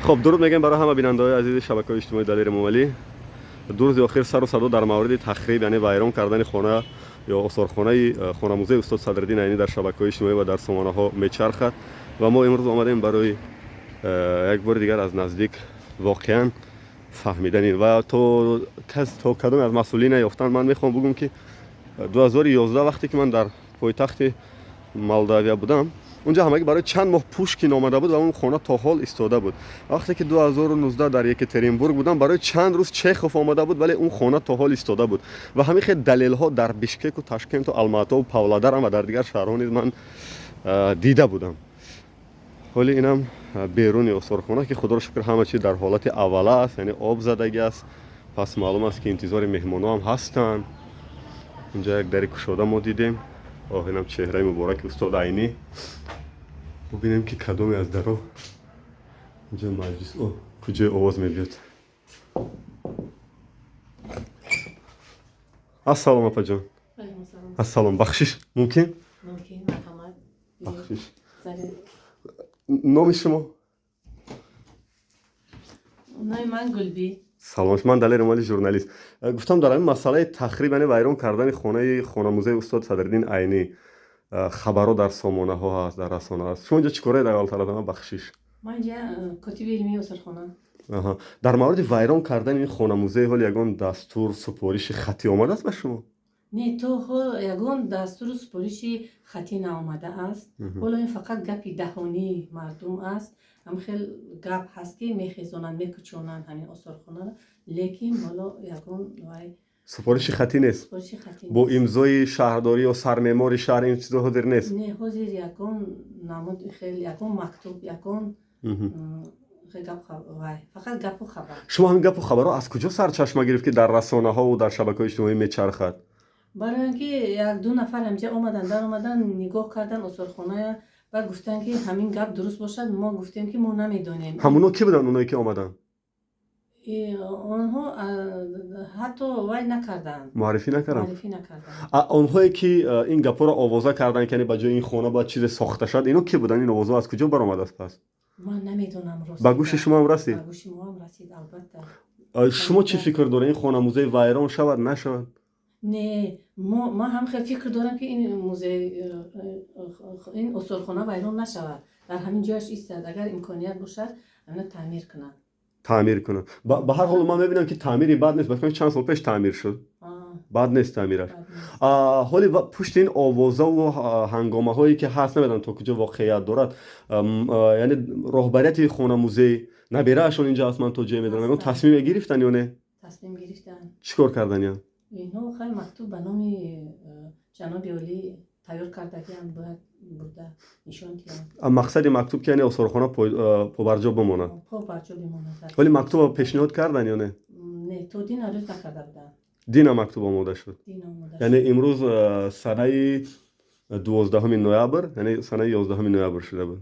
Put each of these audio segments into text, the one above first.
Хоб, дуруд мегӯем барои ҳама бинандаҳои азизи шабакаҳои иҷтимоии Далер Эмомалӣ. 2 рӯзи охир сару садо дар мавриди тахриб, яъне вайрон кардани хона ё осорхонаи хонамузеи устод Садриддин Айнӣ дар шабакаҳои иҷтимоӣ ва дар сомонаҳо мечархад ва мо имрӯз омадем барои як бори дигар аз наздик воқеан фаҳмидани ва то кас то кадоме аз масъулина ёфтан. Ман мехоҳам бугӯм, ки 2011, вақте ки ман дар пойтахти Молдавия будам, унҷа ҳамагӣ барои чанд моҳ Пушкин омада буд ва он хона то ҳол истода буд. Вақте ки 2019 дар Екатеринбург будам, барои чанд рӯз Чехов омада буд, вале он хона то ҳол истода буд. Ва ҳамин хел далелҳо дар Бишкеку, Ташкенту, Алматову, Павлодарам ва дар дигар шаҳрҳо низ ман дида будам. Ҳоли инам беруни осорхона, ки худоро шукр, ҳама чиз дар ҳолати аввала аст, яъне об задагӣ аст. Пас маълум аст, ки интизори меҳмонҳо ҳам ҳастанд. Инҷа як дари кушода мо дидем. Оҳ, инам чеҳраи мубораки устод Айнӣ. Бубинем, ки кадоме аз даро инҷа маҷлис. О, куҷои овоз мебиёд? Ассалом, апаҷон. Ассалом, бахшиш, мумкин? Бахшиш, номи шумо? Номи ман Гулбӣ. Салом, ман Далер Эмомалӣ, журналист. Гуфтам, дар ҳамин масъалаи тахриб, яъне вайрон кардани хонаи хонамузеи устод Садриддин Айнӣ хабарҳо дар сомонаҳо ҳаст, дар расона ҳаст. Шумо инҷо чӣ кораед аввалтар аз ҳама, бахшиш? Ман инҷа котиби илмии осорхона. Дар мавриди вайрон кардани ин хонамузей ҳол ягон дастур, супориши хаттӣ омадааст ба шумо? Не, то ҳол ягон дастуру супориши хаттӣ наомадааст. Ҳоло ин фақат гапи даҳонии мардум аст. Ҳам хел гап ҳаст, ки мехезонанд, мекӯчонанд ҳамин осорхонаро, лекин ҳоло ягон вай супориши хаттӣ нест? Супориши хаттӣ бо нест. Имзои шаҳрдорӣ ё сармеъмори шаҳр ин чизо ҳозир нест? Не, ҳозир ягон намуд хел, ягон мактуб, ягон хел гап вай, фақат гапу хабар. Шумо ҳамин гапу хабарҳо аз куҷо сарчашма гирифт, ки дар расонаҳову дар шабакаҳои иҷтимоӣ мечархад? Барои он ки як ду нафар ҳамҷа омадан, даромадан, нигоҳ кардан осорхоная, баъд гуфтанд, ки ҳамин гап дуруст бошад. Мо гуфтем, ки мо намедонем. Ҳамоно кӣ буданд, оное ки омаданд? Онҳо ҳатто вай накарданд. Муаррифӣ накарданд? Муаррифӣ накарданд. Онҳое ки ин гапҳоро овоза карданд, ки яъне ба ҷои ин хона бояд чизе сохта шавад, ино кӣ буданд? Ин овозҳо аз куҷо баромадааст пас? Ман намедонам, рост. Ба гӯши шумоам расид? Ба гӯши моам расид, албатта. Шумо чӣ фикр доред, ин хонамузей вайрон шавад, нашавад? Не, ман ҳам хел фикр дорам, ки ин музей, ин осорхона вайрон нашавад, дар ҳамин ҷояш истад. Агар имконият бошад, ҳамина таъмир кунанд. Таъмир кунанд. Ба ҳар ҳол, ман мебинам, ки таъмири бад нест. Ба чанд сол пеш таъмир шуд, бад нест таъмираш. Ҳоли пушти ин овозаву ҳангомаҳое ки ҳаст, намедонам то куҷо воқеият дорад, яъне роҳбарияти хонамузей, набираашон инҷа аст, ман то ҷое медонам, ягон тасмиме гирифтанд ё не? Тасмим гирифтанд. Чӣ кор карданиян? Инҳо хай мактуб ба номи ҷаноби олӣ тайёр кардагианд, бояд бурда нишон диҳанд. Мақсади мактуб, ки яъне осорхона побарҷо бимонад? Побарҷо бимонад. Вале мактубро пешниҳод карданд ё не? Не, то дин ҳанӯз накарда буданд. Дина мактуб омода шуд? Дин омода. Яъне имрӯз санаи 12 ноябр, яъне санаи 11 ноябр шуда буд.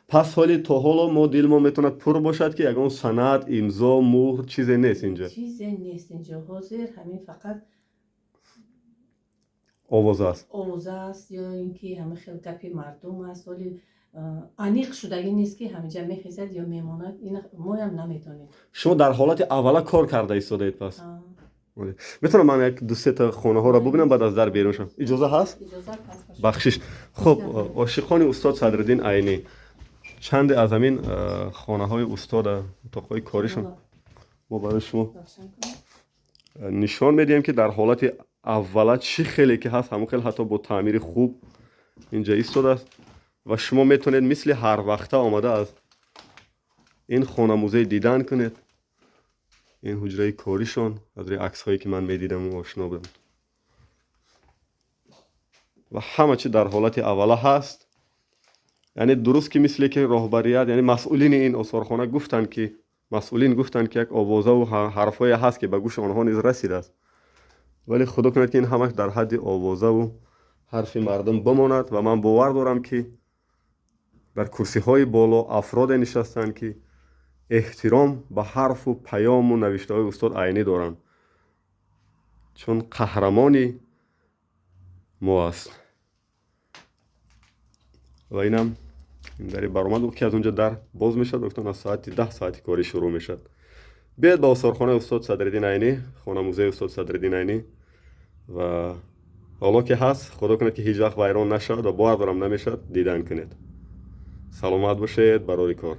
Пас ҳоли то ҳоло мо дилмон метавонад пур бошад, ки ягон санад, имзо, муҳр, чизе нест инҷа? Чизе нест инҷо ҳозир, ҳамин фақат овоза аст. Овоза аст ё ин ки ҳамин хел гапи мардум аст. Ҳоли аниқ шудагӣ нест, ки ҳаминҷа мехезад ё мемонад, ина моям намедонем. Шумо дар ҳолати аввала кор карда истодаед пас? Метавонам ман як дусета хонаҳоро бубинам, баъд аз дар берун шавам? Иҷоза ҳаст? Бахшиш. Хуб, ошиқони устод Садриддин Айнӣ, чанде аз ҳамин хонаҳои устода, утоқҳои коришон мо барои шумо нишон медиҳем, ки дар ҳолати аввала чӣ хеле ки ҳаст, ҳамон хел ҳатто бо таъмири хуб инҷа истодааст ва шумо метавонед мисли ҳар вақта омада аз ин хонамузей дидан кунед. Ин ҳуҷраи коришон, аз рӯи аксҳое ки ман медидаму ошно будам, ва ҳама чи дар ҳолати аввала ҳаст. Яъне дуруст ки мисле ки роҳбарият, яъне масъулини ин осорхона гуфтанд, ки масъулин гуфтанд, ки як овозаву ҳарфҳое ҳаст, ки ба гӯши онҳо низ расидааст, вале худо кунад, ки ин ҳамаш дар ҳадди овозаву ҳарфи мардум бимонад. Ва ман бовар дорам, ки дар курсиҳои боло афроде нишастанд, ки эҳтиром ба ҳарфу паёму навиштаҳои устод Айнӣ доранд, чун қаҳрамони мо аст. Ва инам Ин дари баромад, ки аз онҷо дар боз мешавад. Гуфтан, аз соати 10 соати корӣ шурӯъ мешавад. Биёед ба осорхонаи устод Садриддин Айнӣ, хона музеи устод Садриддин Айнӣ. Ва ҳоло ки ҳаст, худо кунад, ки ҳеҷ вақт вайрон нашавад ва бовар дорам, намешавад, дидан кунед. Саломат бошед, барори кор.